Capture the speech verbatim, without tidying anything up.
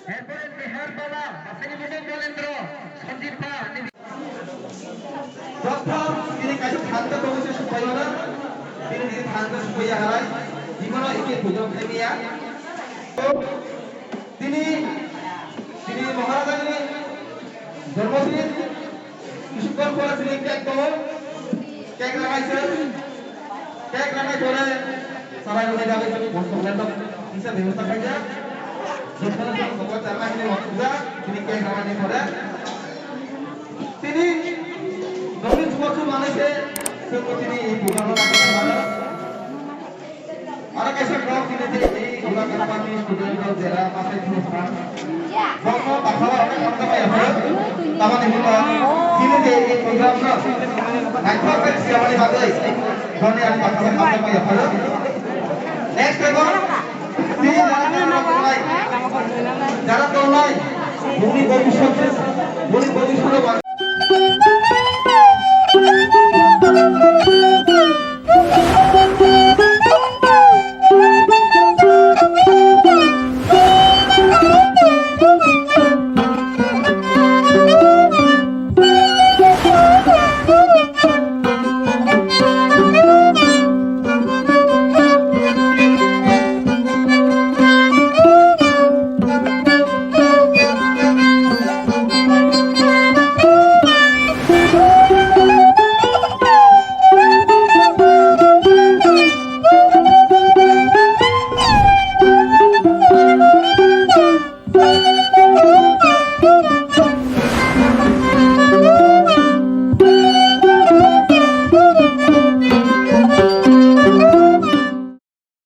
Erpore Meherpala, Basani Bumung Bolendro, Sanjib Pha, Prothom tini kaisa thansa tongwi se supaiyana, tini tini thansa supaiya halai, jibano eke pujo khaimiya. Tini, tini Maharajani jormodin, kisuktor pore tini cake tongo, cake ranaisa, cake ranai pore sabai rwnai bagwi tini bosong lendo kisa bebosta khaijak, jormodin tini bokol charma hini wansukjak, tini cake ranai pore. Tini nokni chubachu manwi se chwngbo tini ei program-o naikolwi mano. Aro kaisa kok tini je ei Gulakara Party student rok jera masai phuru phan. Bokno bakhalo onek hamjakma yapharo. Tamoni hwnba tini je ei program-no naithok khe siyamani bagwi boni ang bakhalo hamjakma yapharo. Next abo tini jara jara tongnai, jara tongnai, boni bobiswt, boni bobiswt